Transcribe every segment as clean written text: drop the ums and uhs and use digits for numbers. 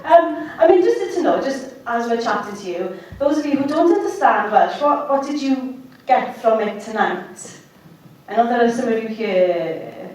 I'm interested to know, just as we're chatting to you, those of you who don't understand Welsh, what, what did you get from it tonight? I know there are some of you here.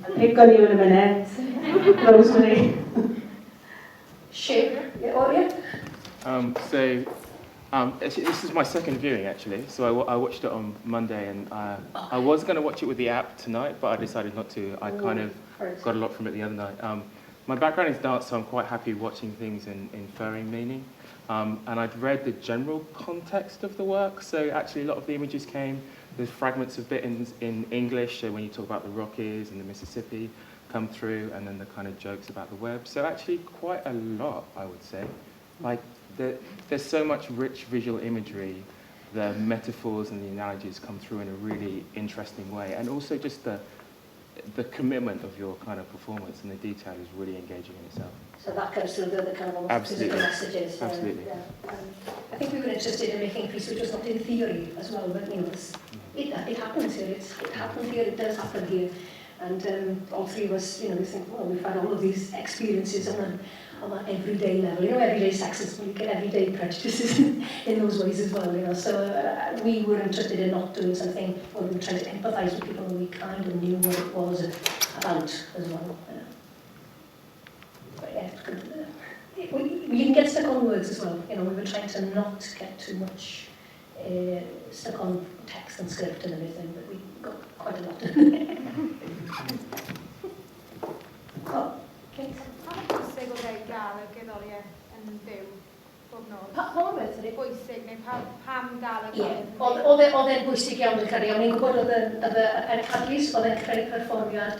I'll pick on you in a minute. Rosemary. Shape. Yeah, oh, yeah. So, actually, this is my second viewing, actually. So I watched it on Monday, and I was going to watch it with the app tonight, but I decided not to. I kind of got a lot from it the other night. My background is dance, so I'm quite happy watching things and inferring meaning. And I'd read the general context of the work, so actually a lot of the images came. There's fragments of bit in English, so when you talk about the Rockies and the Mississippi come through, and then the kind of jokes about the web. So actually quite a lot, I would say. There's so much rich visual imagery, the metaphors and the analogies come through in a really interesting way, and also just the commitment of your kind of performance and the detail is really engaging in itself. So that comes through the kind of almost physical messages. Absolutely. Yeah. I think we were interested in making a piece which was not in theory as well, but it happens here, it happened here, it does happen here. And all three of us, we think, well, we've had all of these experiences on that everyday level, everyday sexism, we get everyday prejudices in those ways as well, So we were interested in not doing something where we were trying to empathise with people and we kind of knew what it was about as well. Yeah. But yeah, it's good. You can get stuck on words as well, we were trying to not get too much stuck on text and script and everything, but we got quite a lot in there. Oh, okay. Pa mor bwysig oedd e i gael y gerddoriaeth yn fyw bob nos? Pa mor beth, sori? Bwysig, neu pam gael y Ie, gerddoriaeth? oedd e'n bwysig iawn yn credu. O'n i'n gwybod oedd y pencadlys, oedd e'n creu perfformiad.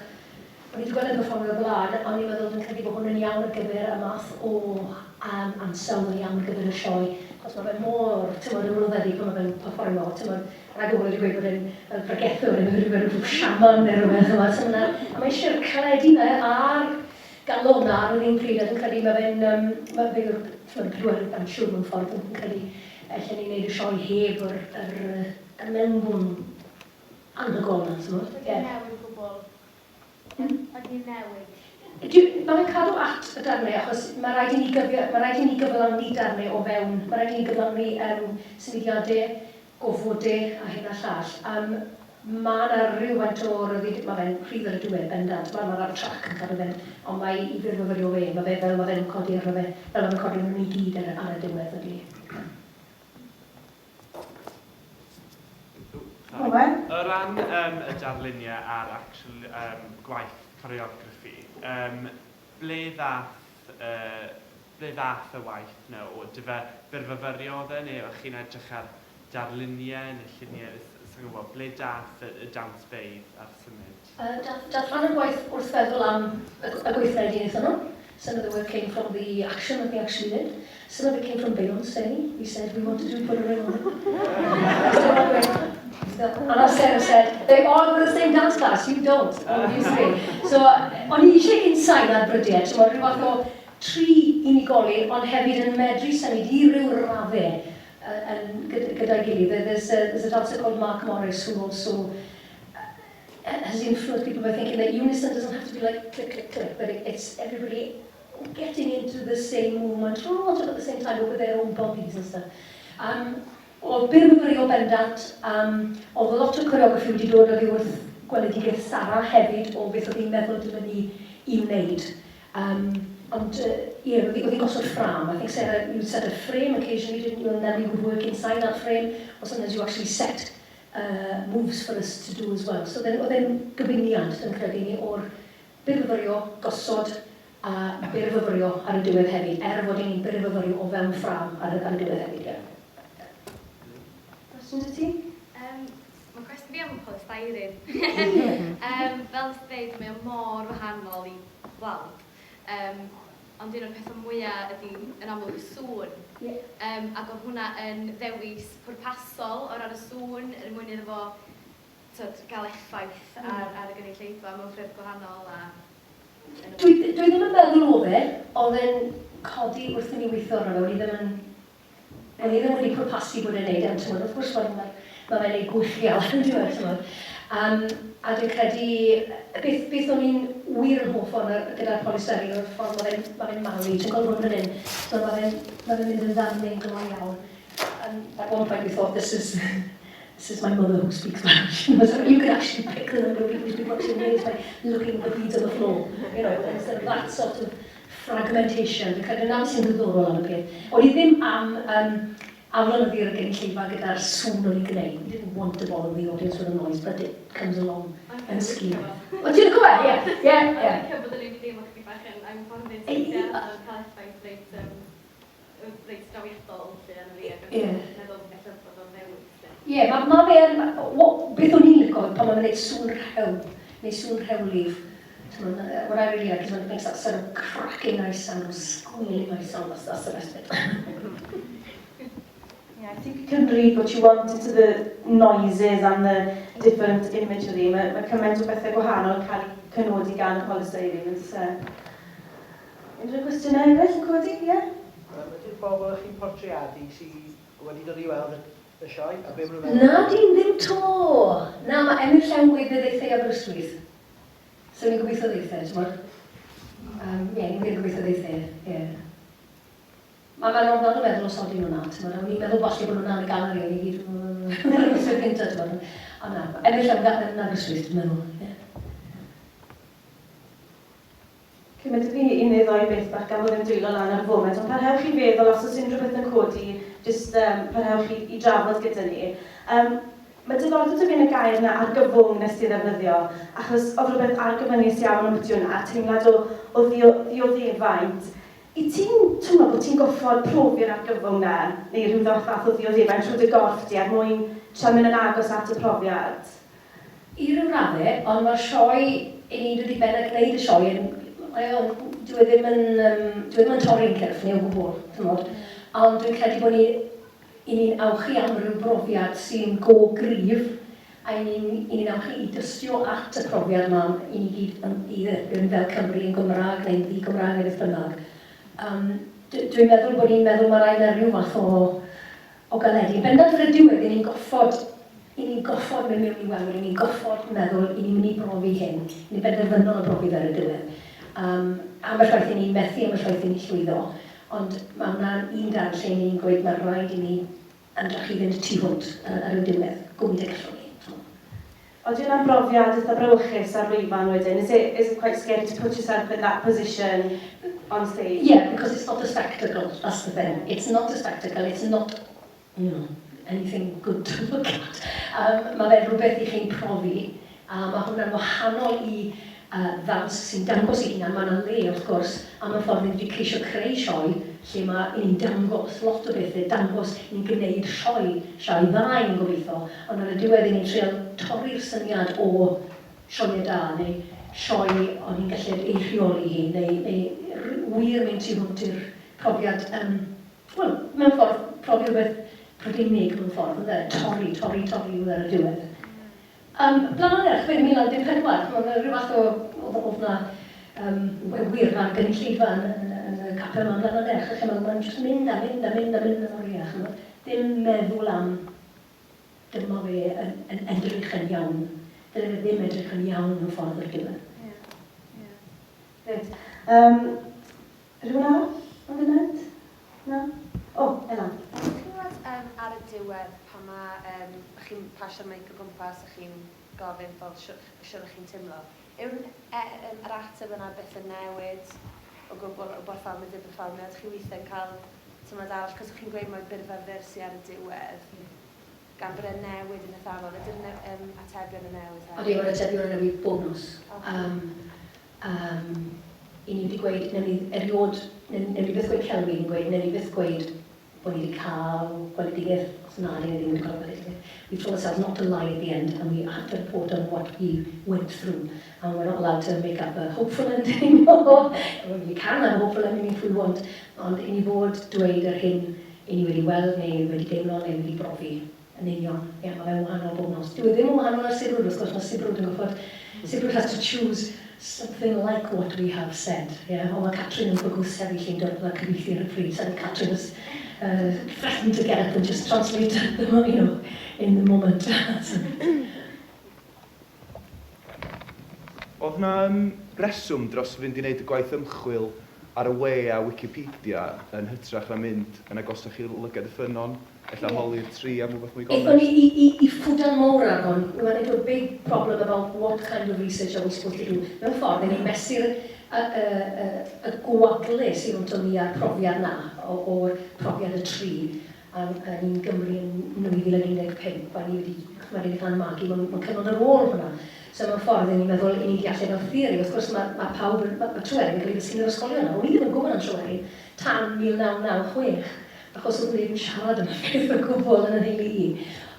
O'n i wedi gweld e'n perfformio o'r blaen, o'n i'n meddwl yn credu bod hwn yn iawn ar gyfer y math o ansawdd yn iawn ar gyfer y sioe. Achos mae fe mor, ti'n gwybod, ymroddedig pan mae fe'n perfformio, ti'n gwybod, rhaid o wedi gweud bod e'n fel pregethwr neu rhywbeth, rhyw shaman neu rhywbeth, ch'mod, so a mae eisiau'r credu fe a'r galon na ar yr un pryd, a dwi'n credu mae fe'n, mae fe yw'r, ti'n gwybod, y pedwerydd dawnsiwr mewn ffordd, dwi'n credu allen ni wneud y sioe heb yr mewnbwn anhygoel na, ti'n gwybod? Ydy newid gwbl? Ydy newid? Mae fe'n cadw at y darnau, achos mae rhaid i ni gyfio, mae rhaid i ni gyflawni darnau o fewn, mae rhaid i ni gyflawni symudiadau, gofodau a hyn a llall. Mae yna rhywfaint o ryddid, mae fe'n rhydd ar y diwedd, bendant, mae ar trac yn cadw fe'n, ond mae i fyrfyfyrio fe, mae fe fel mae fe'n codi arno fe, fel mae fe'n codi arno ni gyd ar y diwedd ydy. Owen? O ran y darluniau a'r actual gwaith choreography, ble ddath y waith na o? Dy fe byrfyfyrio oedd e, neu o'ch chi'n edrych ar darluniau neu lluniau, sa'n gwybod, ble dath y dawnsfeydd a'r symud? Dath rhan o'r gwaith wrth feddwl am y gweithredu wnaethon nhw. Some of the work came from the action that they actually did. Some of it came from Beyonce. We said we wanted to put a ring on it. And as Sarah said, they all go to the same dance class, you don't, obviously. So, o'n i eisiau insight ar brydiau, ti'n gwybod, rhyw fath o tri unigolyn, ond hefyd yn medru symud i ryw raddau gyda'i gilydd. There's a dancer called Mark Morris who also has influenced people by thinking that unison doesn't have to be like click, click, click, but it's everybody getting into the same movement, sort of at the same time, but with their own bodies. Oedd byrfyfyrio bendant, oedd lot o choreography wedi dod oddi wrth gweledigaeth Sara hefyd o beth oedd hi'n meddwl dylen ni i wneud. Ond, ie, oedd hi'n gosod ffrâm. I think Sarah, you set a frame occasionally, didn't you? And then we would work inside that frame, or sometimes you actually set moves for us to do as well. So then, oedd e'n gyfuniad, yn credu ni, o'r byrfyfyrio, gosod, a byrfyfyrio ar y diwedd hefyd, er fod ni'n byrfyfyrio o fewn ffrâm ar y diwedd hefyd, ie. Cwestiwn i ti? Mae cwestiwn fi am polystyrene. Fel nes i ddeud, mae o mor wahanol i weld. Ond un o'r pethau mwyaf ydy yn amlwg y sŵn. Ac oedd hwnna yn ddewis pwrpasol o ran y sŵn, er mwyn iddo fo gael effaith ar y gynulleidfa mewn ffyrdd gwahanol. A Dwi ddim yn meddwl o fe, oedd e'n codi wrth i ni weithio arno fe, o'n i ddim wedi pwrpasu bod e'n neud, ond wrth gwrs mae fe'n neud gwychiau, yn dweud, ti'n gwbod. A dwi'n credu, beth o'n i'n wir yn hoff o'n gyda'r polystyrene oedd y ffordd mae fe'n ma fe malu. Ti'n gweld hwn fan hyn? So mae fe mynd yn ddarnau gloi iawn. And at one point we thought, this is my mother who speaks Welsh. So you could actually pick the number of people who speak Welsh in Wales by looking at the beads on the floor. Instead of that sort of fragmentation. Dwi'n credu na sy'n ddiddorol am y peth. O'n i ddim am aflonyddu'r gynulleidfa gyda'r sŵn o'n i'n gwneud. We didn't want to bother the audience with the noise, but it comes along yn sgil. O, ti'n licio fe? Ie. Licio bod yn ei deimlo chdi bach yn anghyfforddus weithiau, oedd cael effaith reit drawiadol lle arno fi, ac yn meddwl ella bod o'n newid lle. Ie, ma fe yn... Beth o'n i'n licio pan mae'n gwneud sŵn rhew, neu sŵn rhewlif. What I really like is when it makes that sort of cracking nice sound or squealing nice sound. That's the best bit. Yeah, I think you can read what you want into the noises and the different imagery. Mae cymaint o bethau gwahanol yn cael eu cynodi gan y polystyrene. Yn does e? Unrhyw gwestiynau eraill yn codi? Ie? Yeah? Ydy'r bobl ych chi'n portreadu sydd wedi dod i weld y sioe, a be maen nhw'n meddwl? Na, dyn ddim to. Na, mae Emyr Llew gweud fe ddeithau Aberystwyth. So ni'n gobeithio ddeithau, ti'n gwybod? Ie, ni'n wir gobeithio ddeithau, ie. Mae'n ofnadwy meddwl os odyn nhw na, ti'n gwybod? O'n i'n meddwl falle bod nhw'n yn y galeri, o'n i gyd yn y gyntaf, ti'n gwybod? Ond na, Emyr Llew yn Aberystwyth, dwi'n meddwl, ie. Cymryd fi un neu ddoi beth bach gan fod ddim dwylo lan ar y foment, ond parhewch i feddwl os oes unrhyw beth yn codi, jyst parhewch i drafod gyda ni. Mae diddordeb 'da fi yn y gair yna argyfwng nes ti ddefnyddio, achos oedd rhywbeth argyfyngus iawn am byti hwnna, teimlad o ddioddefaint. I ti'n teimlo bod ti'n goffod profi'r argyfwng na, neu rhyw fath o ddioddefaint trwy dy gorff di er mwyn trio mynd yn agos at y profiad? I ryw raddau, ond mae'r sioe, i ni dod i ben a gwneud y sioe, yn, mae o'n, dyw e ddim yn torri'n cyrff ni o gwbl, t'mod. Ond dwi'n credu bod ni, i ni'n awchu am ryw brofiad sy'n go gryf, a i ni'n awchu i dystio at y profiad yma i ni gyd yn, i dderbyn fel Cymru yn Gymraeg neu'n ddi-Gymraeg neu beth bynnag. Dwi'n meddwl bod ni'n meddwl mae rhaid na rhyw fath o galedu. Bendant ar y diwedd, i ni'n goffod mynd mewn i weld, i ni'n goffod meddwl, i ni'n mynd i brofi hyn. I ni'n benderfynol o brofi fe ar y diwedd. Ambell waith i ni'n methu, ambell waith i ni'n llwyddo. Ond mae hwnna'n un darn lle ni'n gweud mae rhaid i ni ymdrechu fynd tu hwnt ar y diwedd, gwmyd y gallwn ni. Oeddi hwnna'n brofiad eitha brawychus ar lwyfan wedyn? Is it quite scary to put yourself in that position on stage? Yeah, because it's not a spectacle, that's the thing. It's not a spectacle, it's not anything good to look at. Mae fe rhywbeth i chi'n profi, a mae hwnna'n wahanol i ddawns sy'n dangos ei hunan. Mae yna le, wrth gwrs, am y ffordd ni wedi ceisio creu sioe lle mae i ni'n dangos lot o bethau, dangos ni'n gwneud sioe, sioe dda ni'n gobeithio, ond ar y diwedd i ni'n treial torri'r syniad o sioe da, neu sioe o'n ni'n gallu ei rheoli hi, neu wir mynd tu hwnt i'r profiad, wel, mewn ffordd, profi rhywbeth Prydeinig mewn ffordd, ynde? Torri, torri, torri yw ar y diwedd. Blaenau, 1994, mae'n rhyw fath o, oedd na wir na'r gynulleidfa yn y capel yma yn Blaenau, lle mae'n just mynd a mynd a mynd a mynd yn oriau, ch'mod. Ddim meddwl am dyma fe yn edrych yn iawn. Dyle fe ddim edrych yn iawn mewn ffordd o'r diwedd. Ie. Reit. Rhywun arall yn fynd? Na? O, Ela. Chi'n gwybod ar y diwedd pan mae chi'n pasio'r meic o gwmpas a chi'n gofyn fel siwr chi'n teimlo, yw'r yr ateb yna byth yn newid o gwbl o berfformiad i berfformiad? Chi weithiau'n cael teimlad arall, cos chi'n gweud mai byrfyfyr sydd ar y diwedd, gan bod e'n newid yn eithafol, ydy'r atebion yn newid hefyd? Odi, mae'r atebion yn newid bob nos. I ni wedi gweud, newn ni erioed, newn ni byth gweud celwydd, ni'n gweud, newn ni byth gweud bod ni wedi cael gweledigaeth, os na, ni ddim wedi cael gweledigaeth. We've told ourselves not to lie at the end, and we have to report on what we went through. And we're not allowed to make up a hopeful ending. We can have a hopeful ending if we want, ond i ni fod dweud yr hyn i ni wedi weld neu wedi deimlo neu wedi brofi yn union. Ie, mae fe'n wahanol bob nos. Dyw e ddim yn wahanol ar Sibrwd, wrth gwrs, mae Sibrwd yn goffod... Sibrwd has to choose something like what we have said. Yeah? Ond mae Catrin yn bygwth sefyll i'n dod fel cyfieithu ar y pryd. So Catrin has threatened to get up and just translate them, in the moment. Oedd 'na um, reswm dros fynd i wneud y gwaith ymchwil ar y we a Wikipedia yn hytrach na mynd yn agosach i lygad y ffynnon, ella holi'r tri am rhywbeth mwy Aethon gonest? ni i, i, i ffwdan mowr ar hwn. We went into a big problem about what kind of research are we supposed to do. Mewn ffordd, ni'n mesur y, y, y, y gwagle sydd rhwng ni a'r profiad na, o'r profiad y tri. A ni'n Gymru yn 2015, a ni wedi, chymryd wedi cael magu mewn cyfnod ar ôl hwnna. So mewn ffordd, ni'n meddwl, i ni wedi gallu gael theori. Wrth gwrs, mae pawb, mae Tryweryn yn cael ei ddysgu yn yr ysgolion yna. O'n i ddim yn gwybod am Tryweryn tan 1996, achos oedd neb yn siarad am y peth o gwbl yn y nheulu i.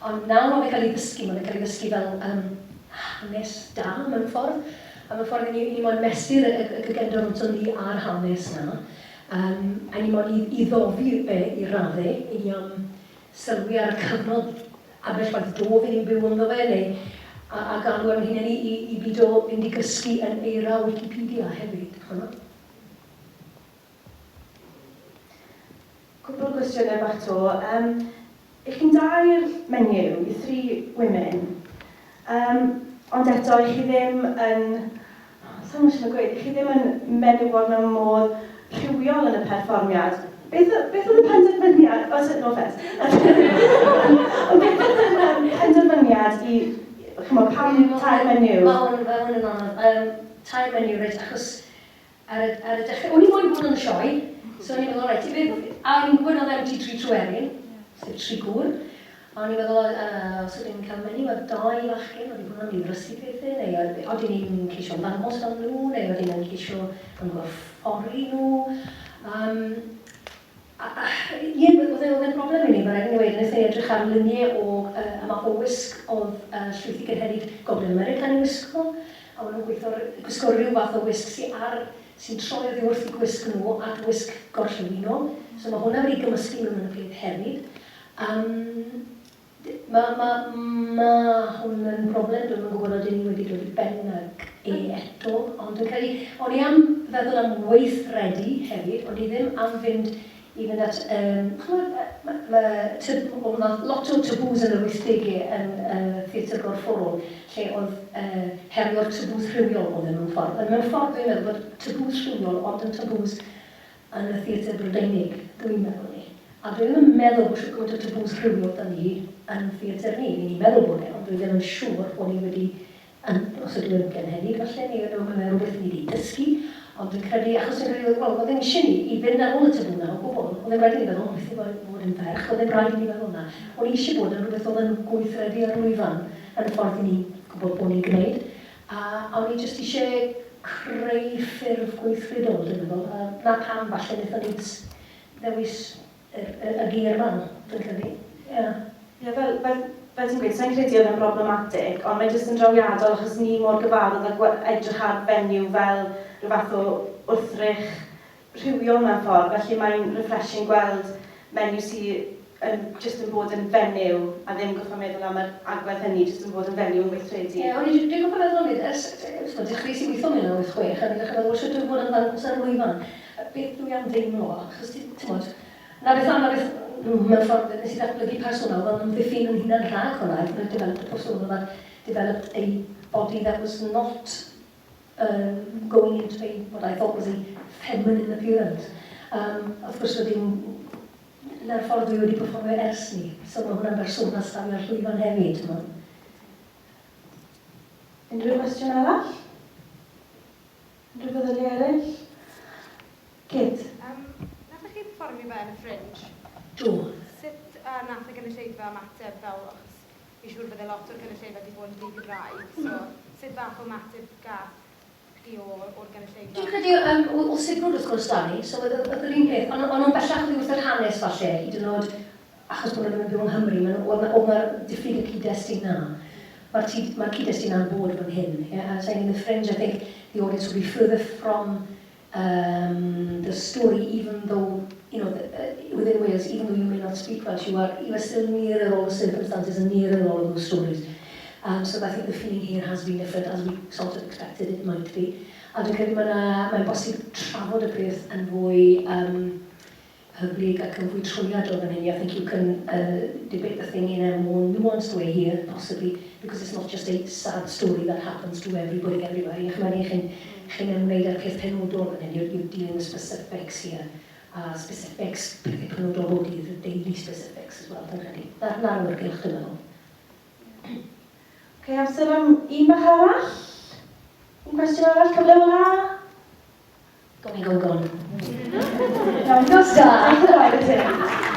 Ond nawr mae fe'n cael ei ddysgu, mae fe'n cael ei ddysgu fel hanes da mewn ffordd. A mewn ffordd, i ni moyn mesur y gygendor rhwngton ni a'r hanes na. A ni moyn i ddofi fe i raddau, i ni am sylwi ar y cyfnod ambell waith dof i ni'n byw ynddo fe, neu a galw ar ein hunain i bido fynd i gysgu yn eira Wikipedia hefyd, ch'mo'. Cwpl o gwestiynau bach 'to. Ych chi'n dair menyw, you're three women, ond eto, ych chi ddim yn, sa i'n siŵr gweud, ych chi ddim yn menywod mewn modd rhywiol yn y perfformiad. Beth oedd y penderfyniad, oh, no offence, ond beth oedd y penderfyniad i, chymod, pam tair menyw? Mae hwn yn anodd. Tair menyw, reit, achos ar y dechrau, o'n i moyn bod yn y sioe, so o'n i'n meddwl, reit, i beth, a o'n i'n gwybod oedd MT3 Tryweryn, sef tri gŵr, a o'n i'n meddwl, os ydyn ni'n cael menyw a dau fachgen, oedd hwnna'n mynd i ddrysu pethau, neu oedden ni'n ceisio ymddangos fel nhw, neu oedden ni'n ceisio ymgorffori nhw. Ie, oedd e'n broblem i ni, mae rhaid i ni weud. Wnaethon ni edrych ar luniau o y math o wisg oedd llwythi cynhenid Gogledd America'n ei wisgo, a maen nhw'n gweithio, gwisgo rhyw fath o wisg sy'n troi oddi wrth eu gwisg nhw at wisg gorllewinol. So mae hwnna wedi gymysgu mewn yn y peth hefyd. Ma' hwn yn broblem, dwi'm yn gwybod odyn ni wedi dod i ben ag e eto, ond dwi'n credu, o'n i am feddwl am weithredu hefyd, o'n i ddim am fynd i fynd at, chimod, ma' o'dd 'na lot o taboos yn yr wythdegau yn y theatr gorfforol, lle oedd herio'r taboos rhywiol oedd e mewn ffordd. Ond mewn ffordd dwi'n meddwl bod taboos rhywiol ond yn taboos yn y theatr Brydeinig, dwi'n meddwl 'ny. A dwi ddim yn meddwl bod shwt gymaint o taboos rhywiol 'da ni yn theatr ni. Ni'n meddwl bod e, ond dwi ddim yn siŵr bod ni wedi, yn, os ydw i'n genheddig falle, neu mae rhywbeth ni wedi dysgu, ond dwi'n credu, achos dwi'n credu, wel, oedd ddim eisiau ni i fynd ar ôl y tabŵ 'na o gwbl. Oedd ddim rhaid i ni feddwl, o, beth yw bod yn ferch? Oedd ddim rhaid i ni feddwl 'na. O'n i eisiau bod yn rhywbeth oedd yn gweithredu ar lwyfan yn y ffordd i ni'n gwybod bod ni'n gwneud. A o'n i jyst eisiau creu ffurf gweithredol, dwi'n meddwl. A 'na pam falle wnaethon ni ddewis y geirfa, dwi'n credu. Ie. Ie, fel ti'n gweud, sa'n credu oedd e'n problematic, ond mae jyst yn drawiadol achos ni mor gyfarwydd â edrych ar fenyw fel rhyw fath o wrthrych rhywiol mewn ffordd, felly mae'n refreshing gweld menyw sydd yn, jyst yn bod yn fenyw a ddim gorfod meddwl am yr agwedd hynny, jyst yn bod yn fenyw yn gweithredu. Ie, o'n i, dwi'n gwybod meddwl am ers, dechreuais i weithio 1986, a dwi'n dechrau meddwl, sut dwi'n bod yn ddangos ar lwyfan, beth dwi am deimlo, achos ti'n bod, na beth, mewn ffordd, nes i ddatblygu persona oedd yn amddiffyn yn hunan rhag hwnna. I developed a persona that developed a body that was not going into a, what I thought was a feminine appearance. Wrth gwrs, wedyn, na'r ffordd dwi wedi perfformio ers 'ny. So mae hwnna'n bersona safio ar llwyfan hefyd, t'mod. Unrhyw gwestiwn arall? Unrhyw feddyliau eraill? Kate? Nathoch chi perfformio fe yn y Fringe? Do. Sut nath y gynulleidfa ymateb fel, achos fi'n siŵr bydde lot o'r gynulleidfa wedi bod yn ddi-Gymraeg, so sut fath o ymateb gath chi o'r gynulleidfa? Dwi'n credu, o sibrwd wrth gwrs da ni, so oedd yr un peth, ond nhw'n bellach oddi wrth yr hanes falle, hyd yn oed achos bod nhw ddim yn byw yng Nghymru, oedd 'na diffyg y cyd-destun 'na. Mae'r ma cyd-destun 'na'n bod fan hyn. Yeah? And saying in the Fringe, I think the audience will be further from the story, even though, within Wales, even though you may not speak Welsh, you are still nearer all the circumstances and nearer all of those stories. So I think the feeling here has been different, as we sort of expected it might be. A dwi'n credu mae'n bosib trafod y peth yn fwy Hyblyg ac yn fwy trwyadl fan hyn. I think you can debate the thing in a more nuanced way here, possibly, because it's not just a sad story that happens to everybody everywhere. Chimod, chi'n chi ymwneud â'r peth penodol fan hyn. You're dealing with specifics here. A specifics, pethau penodol bob dydd, the daily specifics as well, dwi'n credu. Na'r awyrgylch, dwi'n meddwl. Okay, amser am un bach arall? Un cwestiwn arall, cyfle ola? Gone, gone, gone. Iawn, Nos da! Diolch yn fawr i ti.